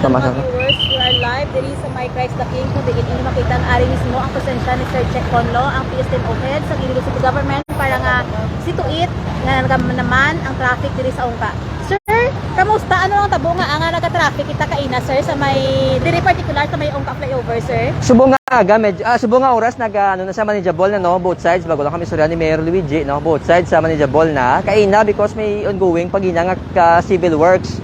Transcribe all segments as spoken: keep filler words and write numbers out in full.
Hello, mga viewers, we are live diri sa may Christ the King. Kung diin inyo makita, ari mismo ang presensya ni Sir Jack Conlo, ang P S T M O head sa Iloilo City Government, para nga situit nga nagam-, naman ang traffic diri sa Ungka. Sir, kamusta? Ano ang tabo nga, nga nagka-traffic kita kaina, sir, sa may, diri particular sa may Ungka flyover, sir? Subong nga aga, medyo, ah, subong nga oras, nag, ah, ano na siya, manageable na, no? Both sides, bago lang kami istorya ni Mayor Luigi, no? Both sides sa manageable na. Kaina, because may ongoing pag-ina nga ka civil works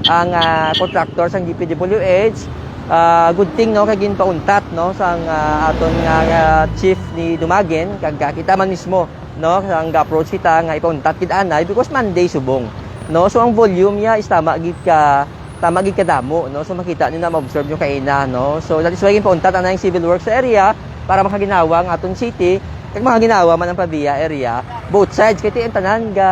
ang, ah, contractor sang D P W H. Ah, good thing, no, kay ginpauntat, no, sang, ah, aton nga, nga chief ni Dumaguin, kag, ah, kita man mismo, no, sang ga-approach kita nga ipauntat gid anay because Monday subong, no. So ang volume niya is tama gid ka, tama gid kadamo, no. So makita niyo na, ma-observe niyo kaina, no. So that is why ginpauntat ang civil works sa area para makaginawa ang aton city, kag makaginawa man ang Pavia area, both sides, kay ti ang tanan ga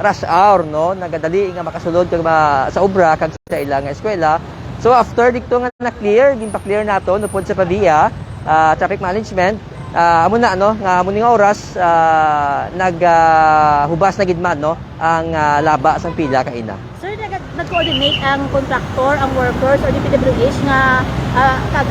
rush hour, no, nagadali nga makasulod kag ma-, sa obra kag sa ilang eskwela. So after dito nga na-clear, ginpa-clear nato upod sa Pavia, ah, traffic management, ah, amo na, no, nga amo ni nga oras, ah, nag, ah, hubas na gid man, no, ang, ah, laba sang pila kaina. Sir, nag-, nag-coordinate ang contractor, ang workers, or D P W H nga, ah, kag,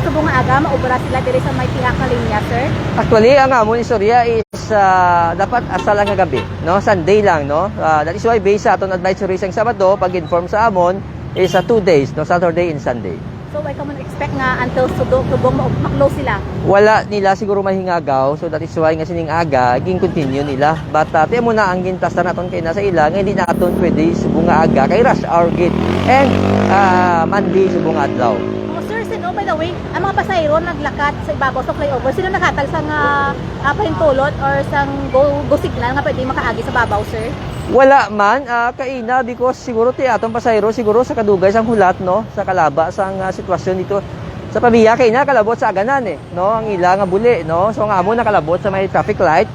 subong nga aga, maobra sila diri sa may pihak nga linya, sir? Actually, ang amon istorya is, ah, dapat asa lang nga gabi, no? Sunday lang, no? Ah, that is why, based sa aton advisory sang Sabado, pag-inform sa amon is, ah, two days, no? Saturday and Sunday. So, why ka mo expect nga until sudo, subong ma-, ma-close sila? Wala nila siguro mahingagaw. So, that is why nga sining aga, gin-continue nila. But, ah, ti amo na ang gintastan naton kaina sa ila, nga hindi naton pwede subong nga aga, kay rush hour gid. And, ah, Monday subong nga adlaw. Oh, sir, sino, by the way, ang mga pasahero naglakat sa ibabaw sa flyover, sino naghatag sang, ah, ah, pahintulot or sang go, go signal nga pwede makaagi sa babaw, sir? Wala man, ah, kaina, because siguro ti atong pasahero, siguro sa kadugay sang hulat, no, sa kalaba sang, ah, sitwasyon dito sa Pavia, kaina kalabot sa aganan, eh, no, ang ila nga buli, no. So ang amo nakalabot sa may traffic light.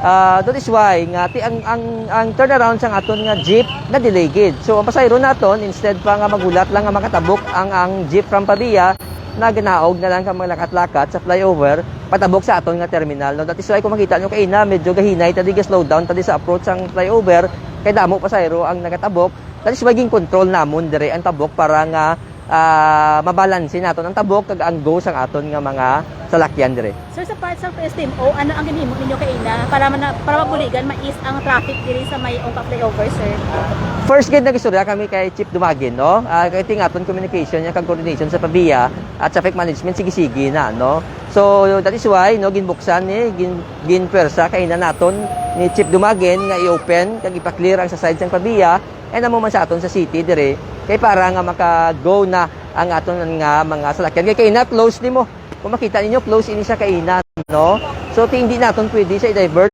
Ah, that is why nga ti ang, ang, ang turnaround sang aton nga jeep na-delay gid. So ang pasahero naton, instead pa nga maghulat lang nga makatabok ang, ang jeep from Pavia, nagnaog na lang ka maglakat-lakat sa flyover patabok sa aton nga terminal, no? That is why kung makita nyo kaina, medyo gahinay ta di, ga-slow down ta di sa approach sang flyover, kay damo pasahero ang nagatabok. That is why gin-control namon dire ang tabok para nga, ah, mabalanse naton ang tabok kag ang go sang aton nga mga salakyan dire. Sir, sa part sa P S T M O, ano ang ginhimo ninyo kaina para mana-, para mabuligan mais ang traffic diri sa may Ungka flyover, sir? First gid nag-istorya kami kay Chief Dumaguin, no? Ah, kay ti ang aton communication niya kag coordination sa Pavia at traffic management, sige-sige na, no? So, that is why, no, ginbuksan ni, gin-, ginpwersa kaina naton ni Chief Dumaguin nga i-open kag ipa-clear ang sa side sang Pavia, and amo man sa aton sa city dire, kay para nga maka-go na ang aton nga mga salakyan. Kay kaina close ni mo. Kung makita ninyo, close ini siya kaina, no? So, ti hindi naton pwede siya i-divert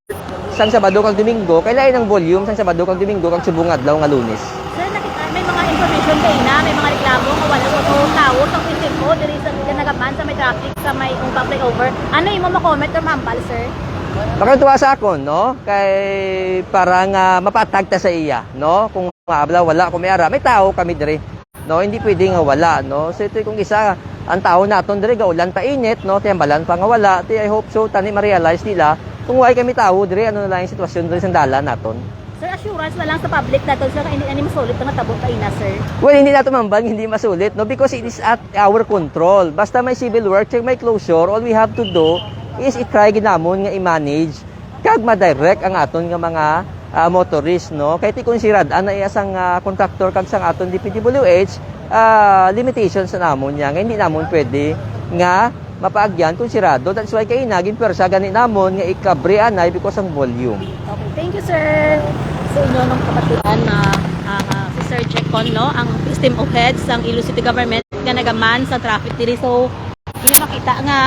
sang Sabado kag Domingo, kay lain ang volume sang Sabado kag Domingo kag subong adlaw nga Lunes. Sir, nakita, may mga information kaina, may mga reklamo nga wala ko tawo sa P S T M O diri sa Ganagaman sa may traffic sa may Ungka flyover. Ano imo ma-comment or mahambal, sir? Makatuwa sa akon, no? Kay para nga mapatag ta sa iya, no? Kung maabla, wala, kung may ara, may tawo kami diri. No, hindi pwede nga wala, no? So, ito kung isa, ang tawo naton diri, gaulan pa init, no? Tihambalan pa nga wala. Ti, I hope so, tani ma-realize nila kung why kami tawo diri, ano na lang yung sitwasyon diri sa dalan naton. Sir, assurance na lang sa public naton, sir, kay hindi, hindi masulit ang tabo kaina, sir. Well, hindi nato mambal, hindi masulit, no? Because it is at our control. Basta may civil work, may closure, all we have to do is i-try ginamon nga i-manage kag ma-direct ang aton nga mga, ah, motorist, no? Kay ti kung sirad-an na iya sang, ah, contractor kag sang aton D P W H, ah, limitations na namon niya nga hindi namon pwede nga mapaagyan kung sirado. That's why kay naging pwersa gani namon nga ikabre anay because ang volume. Okay, thank you, sir. Sa inyo nung kapatian na, ah, si Sir Jack Con, no, ang system of heads sang Iloilo City Government nga nagaman sa traffic diri. So, inyo makita nga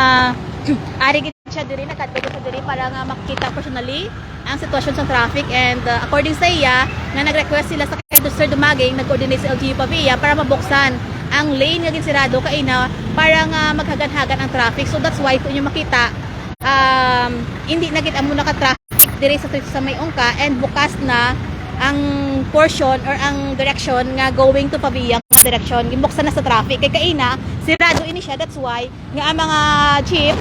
ari gid siya diri, nagkadto siya diri para nga makita personally ang sitwasyon sa traffic, and, uh, according sa iya, nga nag-request sila sa kay Sir Dumaguin, nag-coordinate sa L G U Pavia para mabuksan ang lane nga ginsirado kaina para nga maghagan-hagan ang traffic. So that's why kung inyo makita, um, hindi na gid amo naka-traffic diri sa, sa may Ungka, and bukas na ang portion or ang direction nga going to Pavia nga direction, ginbuksan na sa traffic. Kay kaina, sirado ini siya, that's why nga ang mga jeep,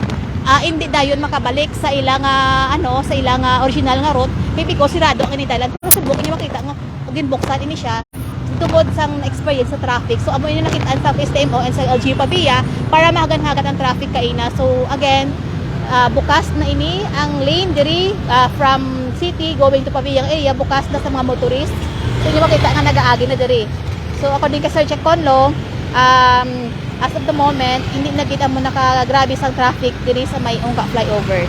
ah, hindi dayon makabalik sa ilang, ah, ano, sa ilang, ah, original nga route, kay because sirado ang ini dalan. Pero subok niyo makita nga ginbuksan ini siya. tungod sang experience sa traffic. So, amo ini nakit-an sa S T M O and sa L G U Pavia para mahagan-hagan ang traffic kaina. So, again, ah, bukas na ini ang lane diri, ah, from city going to Pavia area, bukas na sa mga motorist. So, inyo makita nga nagaagi na diri. So, according kay Sir Jack Conlo, um, as of the moment, hindi na gid amo nakagrabe sang traffic diri sa may Ungka flyover.